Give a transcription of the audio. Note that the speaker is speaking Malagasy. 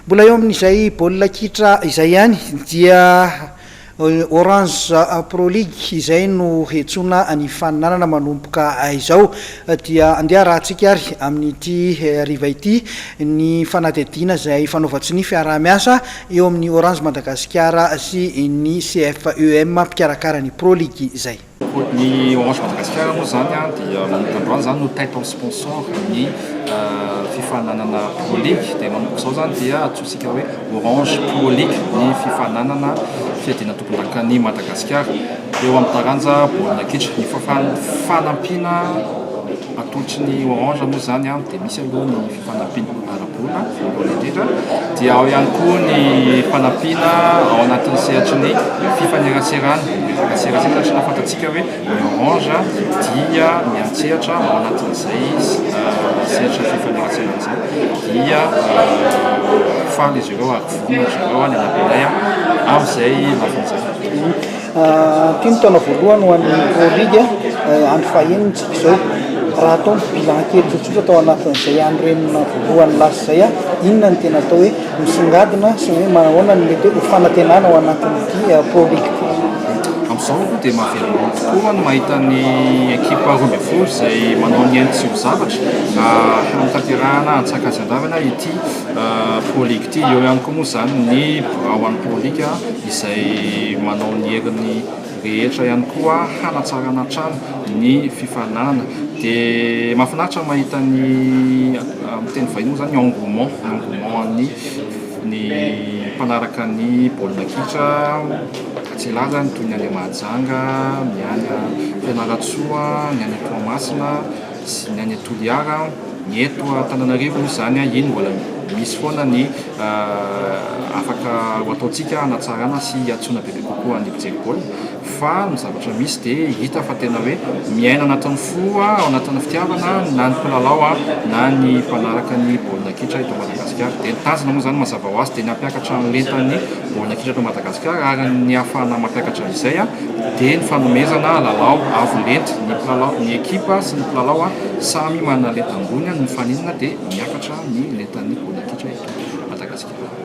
Mbola eo amin'izay baolina kitra izay ihany dia Orange Pro League izay no hentsoana ny faninanana manomboka izao. Dia andeha arahantsika ary amin'ity hariva ity ny fanadihadiana izay fanaovan-tsonia fiaraha-miasa eo amin'ny Orange Madagasikara sy ny CFEM mpikarakara ny Pro League izay. Ny Orange Madagascar moa izany dia manomboka androany izany no title sponsor ny fifaninanana Pro League, dia manomboka izao izany dia antsointsika hoe Orange Pro League ny fifaninanana fiadiana tompondakan'i Madagasikara eo amin'ny taranja baolina kitra. Ny fanampiana atolotry ny Orange moa izany dia misy aloha ny fifanampiana ara-bola voalohany indrindra, dia ao ihany koa ny fanampiana ao anatin'ny sehatry ny fifaneraserana, resaka serasera satria fantatsika hoe ny Orange dia miantsehatra ao anatin'izay sehatra fifaneraserana izay, dia faly izy ireo ary vonona ry zareo ny hanampy anay amin'izay lafiny izay. Ity ny taona voalohany ho an'ny Pro League, andro fahenina isika izao. Raha atao ny bilan kely tsotsotra tao anatin'izay andro enina voalohany lasa izay, inona no tena atao hoe misongadina sy hoe manahoana no mety hoe ho fanantenana ao anatin'ity Pro League ity? Amin'izao aloha dia mahavelom-bolo tokoa ny mahita ny ekipa 12 izay manao ny ainy tsy ho zavatra hanatanterahana antsakany sy andavana ity Pro League ity. Eo ihany koa moa izany ny birao an'ny Pro League izay manao ny heriny rehetra ihany koa hanatsarana hatrany ny fifaninanana. Dia mahafinaritra ny mahita ny, amin'ny teny vahiny moa izany, ny engouement, ny engouement an'ny ny mpanaraka ny baolina kitra tsy hilaza ny toy ny any Mahajanga, ny any Fianarantsoa, ny any Toamasina sy ny any Toliara. Ny eto Antananarivo moa izany, iny mbola misy foana ny afaka ho ataontsika hanatsarana sy hiantsoana bebe kokoa ny mpijery baolina fa ny zavatra misy dia hita fa tena hoe miaina anatin'ny fo, ao anatin'ny fitiavana na ny mpilalao na ny mpanaraka ny baolina kitra eto Madagasikara. Dia ny tanjona moa izany mazava ho azy dia ny hampiakatra ny lentan'ny baolina kitra eto Madagasikara ary ny ahafahana mampiakatra izay dia ny fanomezana lalao avo lenta, ny mpilalao, ny ekipa sy ny mpilalao samy manana lenta ambony no mifaninana dia miakatra ny lentan'ny baolina kitra eto.